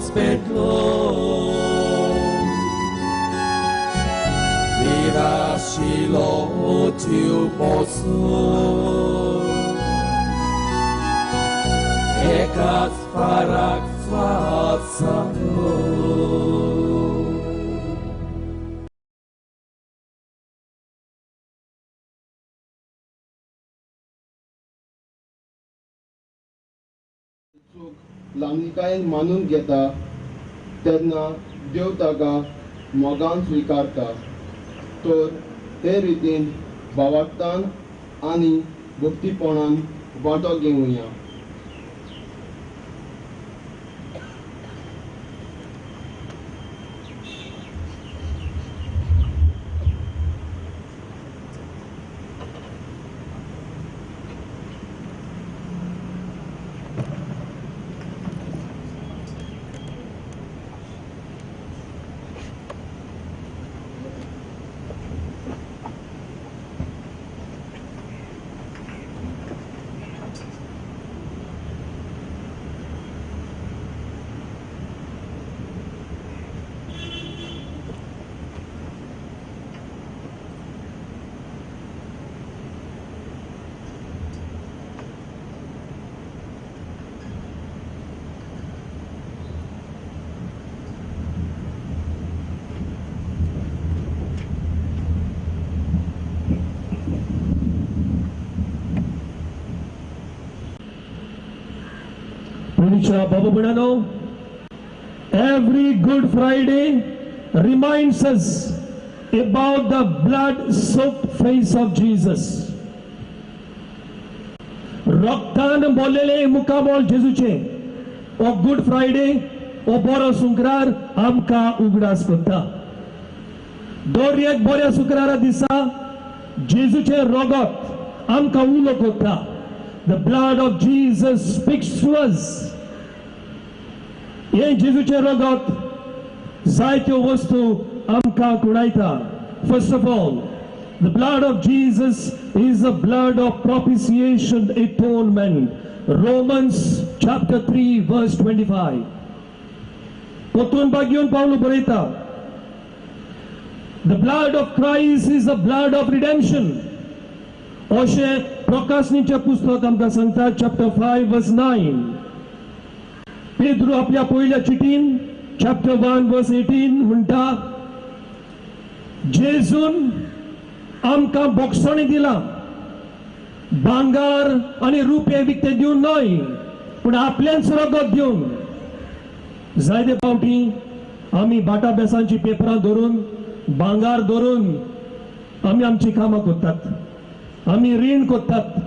रोज पेटलो निराशिलो जीव पोसून एकाच फाराक स्वास जालो. चूक ल्हानविकायेन मानून घेता तेन्ना देव ताका मोगान स्विकारता. तर हे रितीन भावार्थान आनी भक्तीपणान वांटो घेवया. Baba Budano, every Good Friday reminds us about the blood-soaked face of Jesus. रक्तान बोल्लेले मुखामोल जेजूचे ओ गुड फ्रायडे ओ बरो सुंक्रार आमकां उगडास करता. दर एक बऱ्या शुक्रारा दिसा जेजूचें रगत आमकां उलो करता. The blood of Jesus speaks to us. हें जेजूचें रगत जायत्यो वस्तू आमकां कुणायता. First of all, the blood of Jesus is the blood of propitiation atonement. Romans chapter 3 verse 25. पोतून बागेवन पावलो बरयता, The blood of Christ is the blood of redemption. अशें प्रकाशनीचें पुस्तक आमकां सांगता, चॅप्टर 5 वर्स 9. पेद्रू आपल्या पयल्या चिटीन चॅप्टर 1 वर्स 18 म्हणटा, जेजून आमकां बोगसणी दिला, भांगार आनी रुपये विकते दिवन न्हय, पूण आपलेंच रगत दिवन. जायते फावटी आमी बाटा बेसांची पेपरां धरून, भांगार धरून आमी आमची कामां करतात, आमी रीण करतात.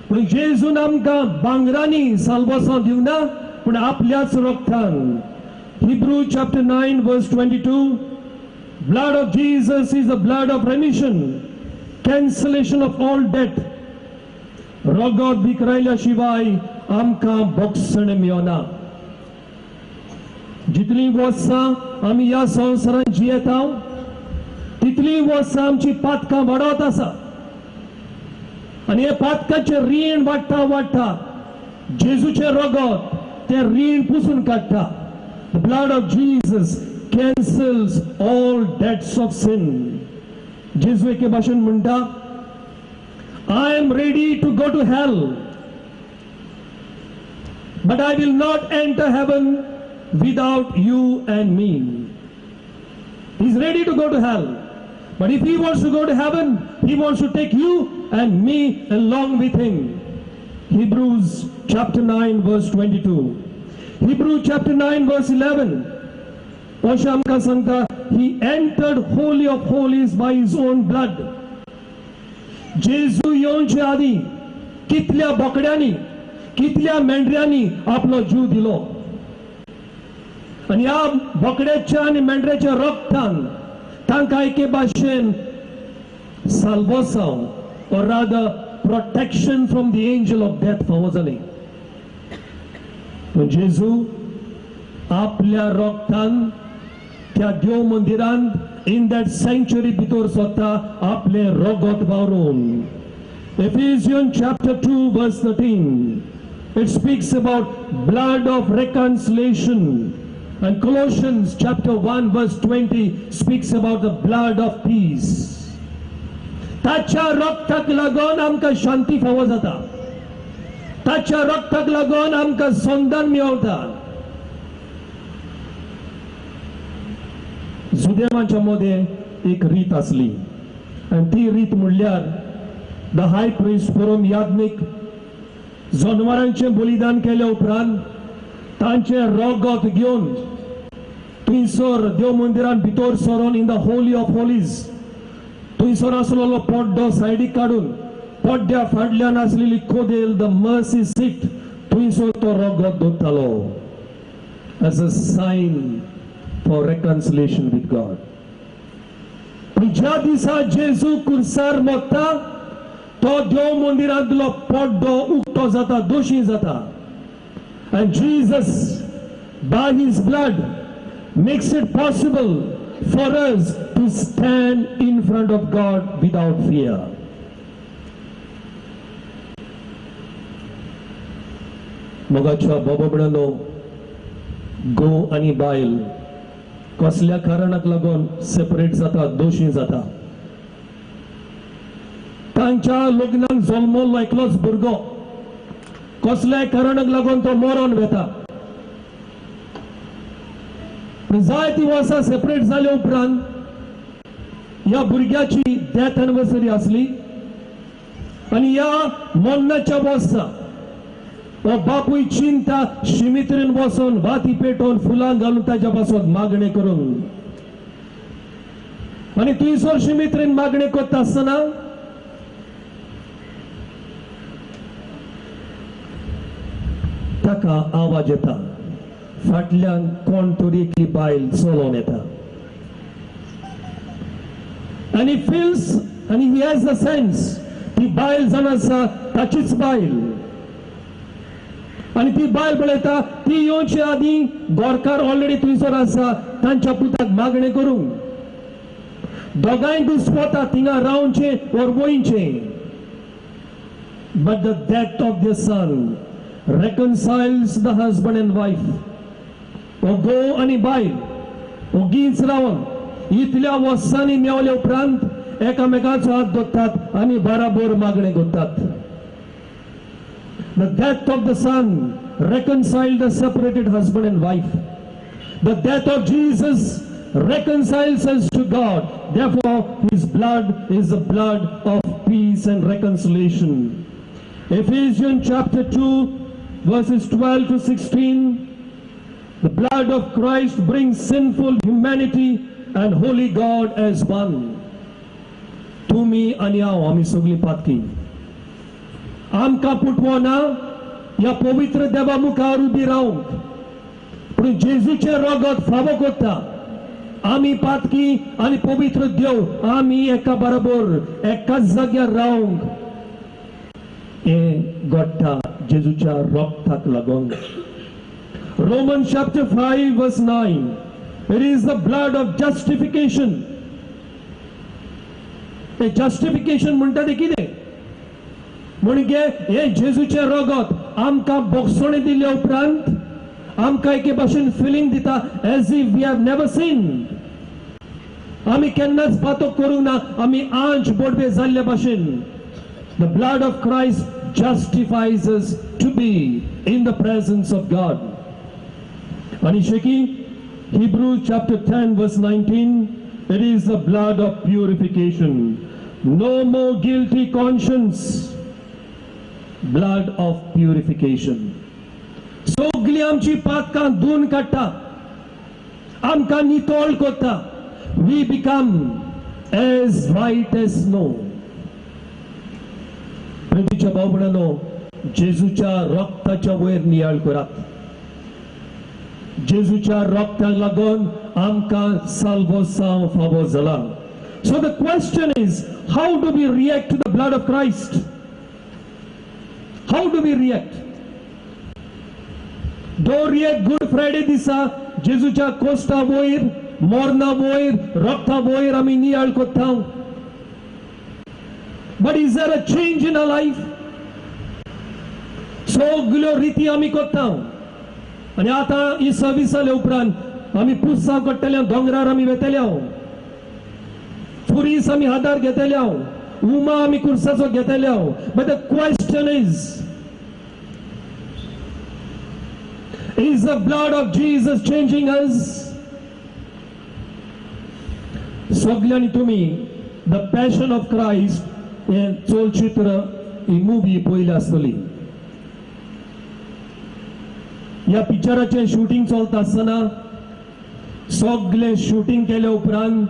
पूण जेजून आमकां भांगरांनी साल्वासां दिवना, पूण आपल्याच रक्तान. Hebrew chapter 9 verse 22, blood of Jesus is the blood of remission, cancellation of all debt. रगत विकरायल्या शिवाय आमकां बोगसण मेळना. जितलीं वर्सां आमी ह्या संवसारांत जियेता तितलीं वर्सां आमची पातकां वाडत आसा आनी हे पातकाचें रीण वाडटा वाडटा जेजूचें रगत तें रीण पुसून काडटा. The blood of Jesus cancels all debts of sin. जेजू एके भाशेन म्हणटा, I am ready to go to hell, but I will not enter heaven without you and me. He is ready to go to hell, but if he wants to go to heaven, he wants to take you and me along with him. Hebrews chapter 9 verse 22. Hebrew chapter 9 verse 11. अशें आमकां सांगता, he entered holy of holies by his own blood. जेजू येवचे आदीं कितल्या बोकड्यांनी, कितल्या मेंढऱ्यांनी आपलो जीव दिलो आनी ह्या बोकड्याच्या आनी मेंढऱ्याच्या रक्तान तांकां एके भाशेन साल्वोसांव or rather protection from the angel of death फावो जालें. पूण जेजू आपल्या रक्तान त्या देव मंदिरांत इन that सँक्च्युरी भितर सोदता आपलें रगत वावरून. Ephesians chapter 2 verse 13, it speaks about blood of reconciliation. And Colossians chapter 1 verse 20 speaks about the blood of peace. ताच्या रक्ताक लागून आमकां शांती फावो जाता, ताच्या रक्ताक लागून आमकां संदान मेळटा. जुदेवांच्या मदें एक रीत आसली आनी ती रीत म्हणल्यार the हाय प्रिस्ट परम याज्ञीक जनवरांचें बलिदान केल्या उपरांत तांचें रगत घेवन थंयसर देव मंदिरान भितर सरोन in the holy of holies थंयसर आसलेलो पड्डो सायडीक काडून पड्ड्या फाटल्यान आसलेली कोदेल, the mercy seat, थंयसर तो रगत दवरतालो as a sign for reconciliation with God. पूण ज्या दिसा जेजू कुर्सार मरता तो देव मंदिरांतलो पड्डो उक्तो जाता, दोशी जाता. And Jesus, by his blood, makes it possible for us to stand in front of God without fear. मोगाच्या बाबा भयणांनो, घोव आनी बायल कसल्या कारणाक लागून सेपरेट जाता, दोशी जाता. तांच्या लग्नाक जल्मल्लो एकलोच भुरगो कसल्याय कारणाक लागून तो मरोन वेता. जायती वर्सां सेपरेट जाल्या उपरांत ह्या भुरग्याची डेथ एनिवर्सरी आसली आनी ह्या मरणाच्या वर्सा हो बापूय चिंता शिमित्रीन बसून वाती पेटोवन फुलां घालून ताच्या पासून मागणें करून आनी थंयसर शिमित्रीन मागणें करता आसतना ताका आवाज येता, फाटल्यान कोण तरी एकली बायल चलोवन येता. आनी फिल्स आनी he has the sense ती बायल जावन आसा ताचीच बायल. आनी ती बायल पळयता ती येवचे आदीं गोरकार ऑलरेडी थंयसर आसा तांच्या पुताक मागणें करूंक. दोगांय दुस्पता थिंगा रावचें or वयचें. But the death of the son reconciles the husband and wife. हो घोव आनी बायल ओगीच रावन इतल्या वर्सांनी मेवल्या उपरांत एकामेकाचो हात धरतात आनी बराबर मागणें करतात. The death of the son reconciled the separated husband and wife. The death of Jesus reconciles us to God. Therefore, his blood is the blood of peace and reconciliation. Ephesians chapter 2, verses 12 to 16. The blood of Christ brings sinful humanity and holy God as one. तुमी आनी हांव आमी सगळीं पातकी. आमकां पुटवना ह्या पवित्र देवा मुखार उबी रावंक, पूण जेजूचें रगत फावो करता. आमी पातकी आनी पवित्र देव आमी एका बरोबर एकाच जाग्यार रावंक हें घडटा जेजूच्या रगताक लागून. Romans chapter 5 verse 9. It is the blood of justification. हे justification म्हणटा तें कितें? म्हणजे हे जेजूचें रगत आमकां बोगसणे दिल्या उपरांत आमकां एके भाशेन फिलींग दिता as if we have never sinned. आमी केन्नाच पातक करूंक ना, आमी आंच बोडवे जाल्ले भाशेन. The blood of Christ justifies us to be in the presence of God. आनी शेकी Hebrews chapter 10 verse 19, it is the blood of purification. No more guilty conscience. Blood of purification. सगळी आमची पातकां धुवन काडटा, आमकां नितळ करता. We become as white as snow. प्रेमीच्या भाव भयणांनो, जेजूच्या रक्ताच्या वयर नियाळ करात. जेजूच्या रक्ताक लागून आमकां साल्वोसांव फावो जाला. So the question is, how do we react to the blood of Christ? How do we react? दर एक गुड फ्रायडे दिसा जेजूच्या कोस्ता वयर, मरणा वयर, रक्ता वयर आमी नियाळ करता. But is there a change in our life? सगल्यो रिती आमी करता. आनी आतां ही सर्वीस जाल्या उपरांत आमी पुरसांव काडटले, दोंगरार आमी वेतले, खुरीस आमी हातार घेतले, उमा आमी कुर्साचो घेतले. But the question is, is the blood of Jesus changing us? सगल्यांनी तुमी the passion of Christ हें चलचित्र, ही मुवी पळयली आसतली. ह्या पिक्चराचें शुटींग चलता आसतना सगळें शुटींग केल्या उपरांत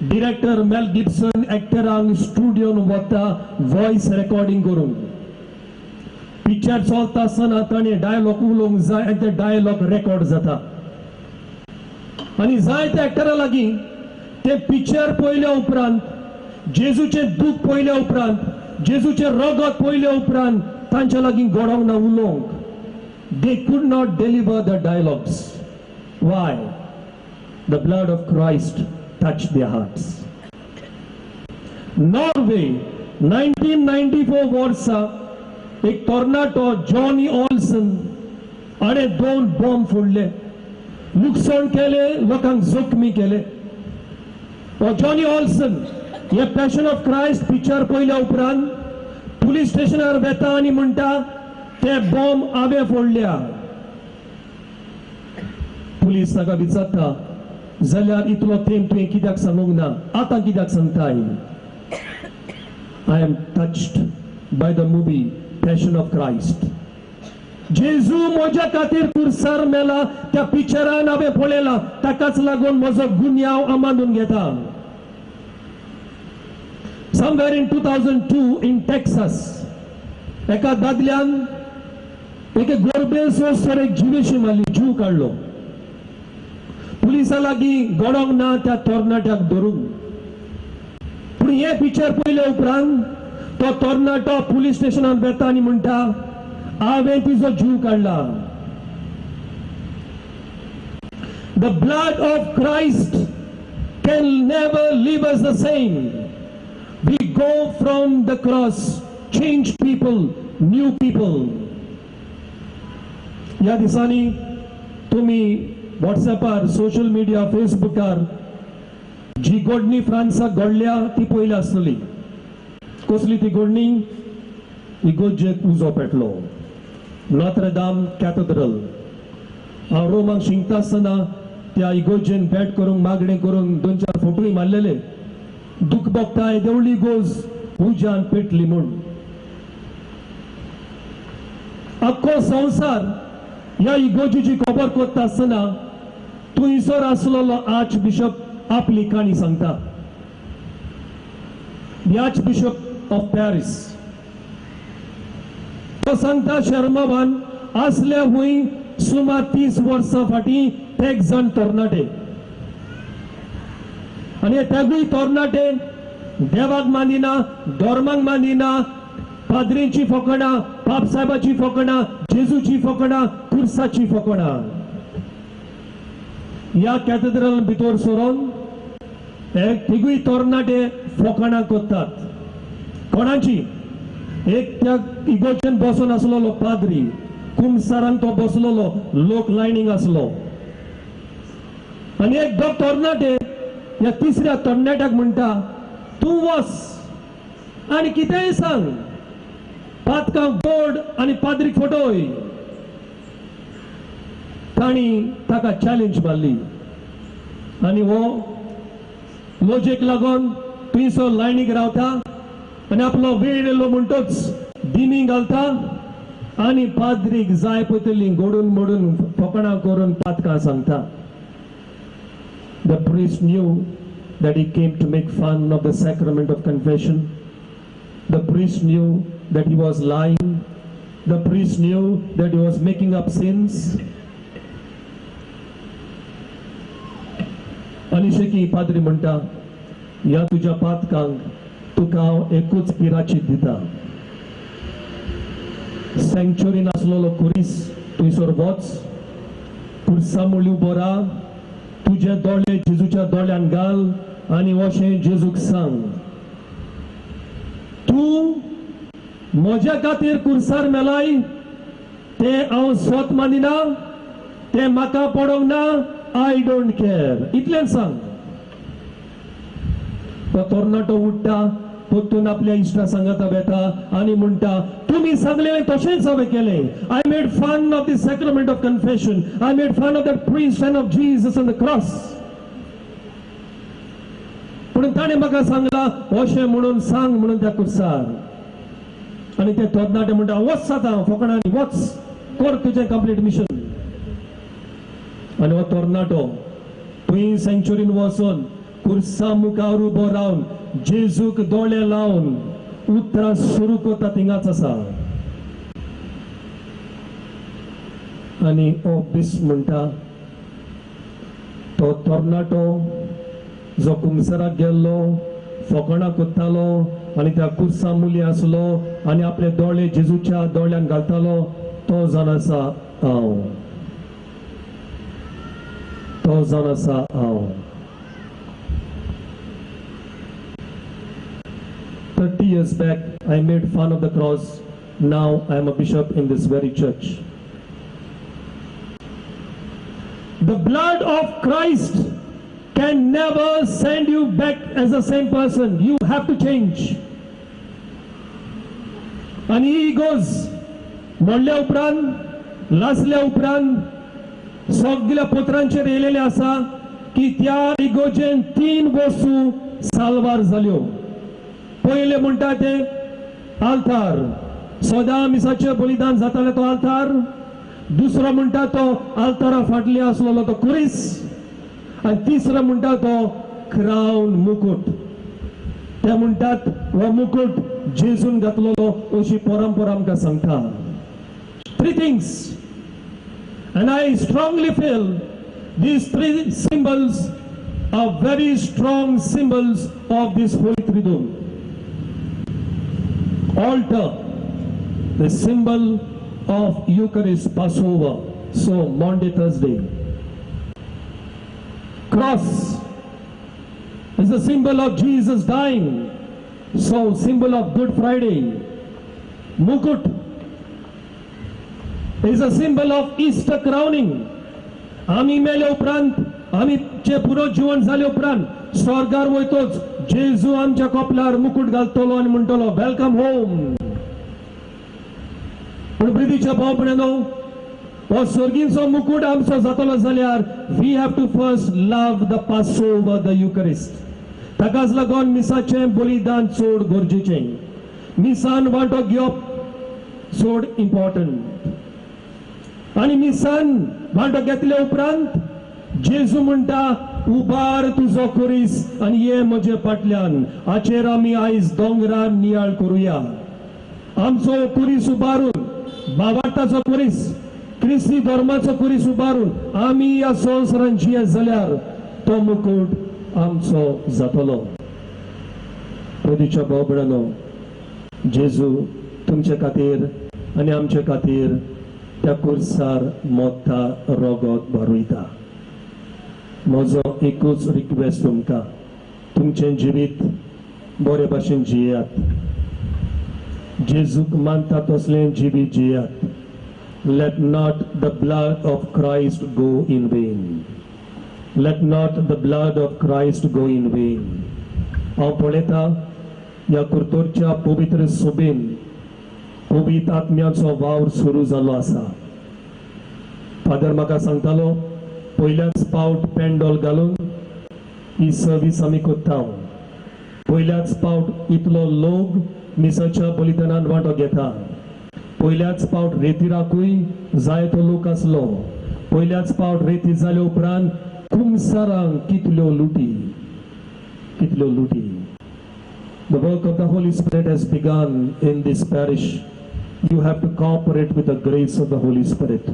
डिरेक्टर मेल गिब्सन एक्टरांक स्टुडियोन वता वॉयस रेकॉर्डिंग करूंक. पिक्चर चलता आसतना ताणें डायलॉग उलोवंक जाय आनी ते डायलॉग रेकॉर्ड जाता. आनी जायते एक्टरा लागीं ते पिक्चर पळयल्या उपरांत, जेजूचें दूख पळयल्या उपरांत, जेजूचें रगत पळयल्या उपरांत तांच्या लागीं घडोवंक ना उलोवंक. They could not deliver the dialogues. Why? The blood of Christ touched their hearts. Norway 1994 वर्सा एक तरणाटो जॉनी ऑल्सन हाणें 2 बॉम्ब फोडले, लुकसाण केले, लोकांक जखमी केले. जॉनी ऑल्सन हे पॅशन ऑफ क्रायस्ट पिक्चर पळयल्या उपरांत पुलीस स्टेशनार वेता आनी म्हणटा ते बॉम्ब हांवें फोडल्या. पुलीस ताका विचारता, जाल्यार इतलो तेंप तुवें कित्याक सांगूंक ना, आतां कित्याक सांगताय? I am touched by the movie Passion of Christ. जेजू म्हज्या खातीर कुर्सार मेला त्या पिक्चरान हांवें पळयला, ताकाच लागून म्हजो गुन्यांव हांव मानून घेता. Somewhere in 2002 in Texas एका दादल्यान एके गोरबेस एक जिवेशी मारली, जीव काडलो. पुलिसां लागीं घडोवंक ना त्या तरणाट्याक धरूंक. पूण हें पिक्चर पळयल्या उपरांत तो तरणाटो पुलीस स्टेशनांत वेता आनी म्हणटा, हांवें तिजो जीव काडला. The blood of Christ can never leave us the same. We go from the cross change people, new people. ह्या दिसांनी तुमी वॉट्सॅपार, सोशल मिडिया, फेसबुकार जी गोडणी फ्रांसाक घडल्या ती पळयली आसतली. कसली ती गोडणी? इगोर्जेक उजो पेटलो, नॉत्रदाम कॅथेड्रल. हांव रोमाक शिंकता आसतना त्या इगोर्जेन भेट करूंक, मागणें करूंक 2-4 फोटोय मारलेले. दुख भोगताय देवळी गोज उज्यान पेटली म्हूण. आख्खो संवसार ह्या इगोर्जेची खबर करता आसतना थंयसर आसलेलो आर्च बिशप आपली काणी सांगता. The arch bishop of Paris तो सांगता, शर्मावान आसल्या हुंय सुमार 30 वर्सां फाटीं एक जाण तरणाटे, आनी हे तेगूय तरणाटे देवाक मानिना, धर्माक मानिना, पाद्रींची फकणां, पापसाहेबाची फकणां, जेजूची फकणां, कुर्साची फकणां. ह्या कॅथेड्रल भितर सरून हे तिगूय तरणाटे फकाणां करतात. कोणाची? एक त्या इगोर्जेन बसून आसलेलो पाद्री, कुमसारान तो बसलेलो, लोक लायनींग आसलो. आनी एक दोग तरणाटे ह्या तिसऱ्या तरणाट्याक म्हणटा, तूं वस आनी कितेंय सांग, पातकांक गोड आनी पाद्रीक फटोय. तांणी ताका चॅलेंज मारली आनी हो लजेक लागून थंयसर लायनीक रावता आनी आपलो वेळ येयलो म्हणटच दिमी घालता आनी पाद्रीक जाय पयतली गोडून मोडून फकणां करून पातकां सांगता. The priest knew that he came to make fun of the sacrament of confession. The priest knew that he was lying. The priest knew that he was making up sins. आनी शेकी पाद्री म्हणटा, ह्या तुज्या पातकांक तुका हांव एकूच पिराचीत दिता. सँक्च्युरीन आसलेलो कुरीस थंयसर वच, कुर्सा मुळी उबो राव, तुजे दोळे जेजूच्या दोळ्यान घाल आनी अशें जेजूक सांग, तूं म्हज्या खातीर कुर्सार मेलाय तें हांव स्वत मानिना, तें म्हाका पडोंक ना, I don't care, इतलें सांग. तो तरणाटो उठ्ठा, परतून आपल्या इश्टा सांगाता वेता आनी म्हणटा, तुमी सांगलें तशेंच हांवें केलें. I made fun of the sacrament of confession, I made fun of the priest and of Jesus on the cross. पूण ताणें म्हाका सांगलां अशें म्हणून सांग म्हणून त्या कुर्सार. आनी ते तरणाटे म्हणटा, वच आतां फकणांनी, वच कर तुजें कंप्लीट मिशन. आनी हो तरणाटो थंय सँच्युरीन वचून कुर्सा मुखार उबो रावन जेजूक दोळे लावन उतरां सुरू करता, थिंगाच आसा. आनी हो बीस म्हणटा, तो तरणाटो जो कुमसराक गेल्लो, फकणां करतालो आनी त्या कुर्सा मुली आसलो आनी आपले दोळे जेजूच्या दोळ्यान घालतालो, तो जावन आसा हांव, तो जावन आसा हांव. 30 years back, I made fun of the cross. Now I am a bishop in this very church. The blood of Christ can never send you back as the same person. You have to change. And he goes, मोडल्या उपरांत, लासल्या उपरांत सगळ्या पत्रांचेर येयलेलें आसा की त्या इगोजेन 3 वस्तू साल्वार जाल्यो. पयले म्हणटा ते आल्तार, सदां मिसाचें बलिदान जातालें तो आल्तार. दुसरो म्हणटा तो आल्तारा फाटले आसलेलो तो कुरीस, आनी तिसरो म्हणटा तो क्रावन मुकुट. ते म्हणटात हो मुकुट जेजून घातलेलो अशी परंपरा आमकां सांगता. 3 things, and I strongly feel these 3 symbols are very strong symbols of this Holy Triduum. Altar, the symbol of Eucharist, Passover, so Maundy Thursday. Cross is the symbol of Jesus dying, so symbol of Good Friday. Mukut is a symbol of Easter crowning. आमी मेले उपरांत, आमी चे पुनर्जीवन जाले उपरांत स्वर्गार वयतोच जेजू आमच्या कपलार मुकुट घालतलो आनी म्हणटलो welcome home. पूण प्रितीच्या भाव भयणांनो, हो सर्गींचो मुकुट आमचो जातलो जाल्यार we have to first love the Passover, the Eucharist. ताकाच लागून मिसाचें बलिदान चड गरजेचें, मिसान वांटो घेवप चड इम्पॉर्टंट. आनी मिसान वांटो घेतले उपरांत जेजू म्हणटा, उबार तुजो कुरीस आनी ये म्हजे फाटल्यान. हाचेर आमी आयज दोंगरार नियाळ करुया. आमचो कुरीस उबारून, बाबाटाचो कुरीस, क्रिस्ती धर्माचो कुरीस उबारून आमी ह्या संवसारान जियेत जाल्यार तो मुकुट आमचो जातलो. प्रदीच्या भाव भयणांनो, जेजू तुमचे खातीर आनी आमचे खातीर त्या कुर्सार मोत्ता रोगोत भरयता. म्हजो एकूच रिक्वेस्ट तुमकां, तुमचें जिवीत बरे भाशेन जियात, जेजूक मानता तसलें जिवीत जियात. Let not the blood of Christ go in vain. Let not the blood of Christ go in vain. हांव पळयता ह्या कुर्तोरच्या पवित्र सोबेन पवित्र आत्म्याचो वावर सुरू जाल्लो आसा. फादर म्हाका सांगतालो, पयल्याच पावट पेंडोल घालून ही सर्वीस आमी करता. पयल्याच पावट इतलो लोक मिसाच्या बलिदानान वांटो घेता. पयल्याच पावट रेतिराकूय जायतो लोक आसलो. पयल्याच पावट रेती जाल्या उपरांत कुमसारांक कितल्यो लुटी, कितल्यो लुटी. The work of the Holy Spirit has begun in this parish. You have to cooperate with the grace of the Holy Spirit.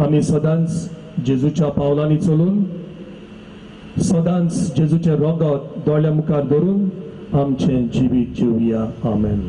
आमी सदांच जेजूच्या पावलांनी चलून, सदांच जेजूचें रोगत दोळ्या मुखार धरून आमचें जिवीत जिवया. आमेन.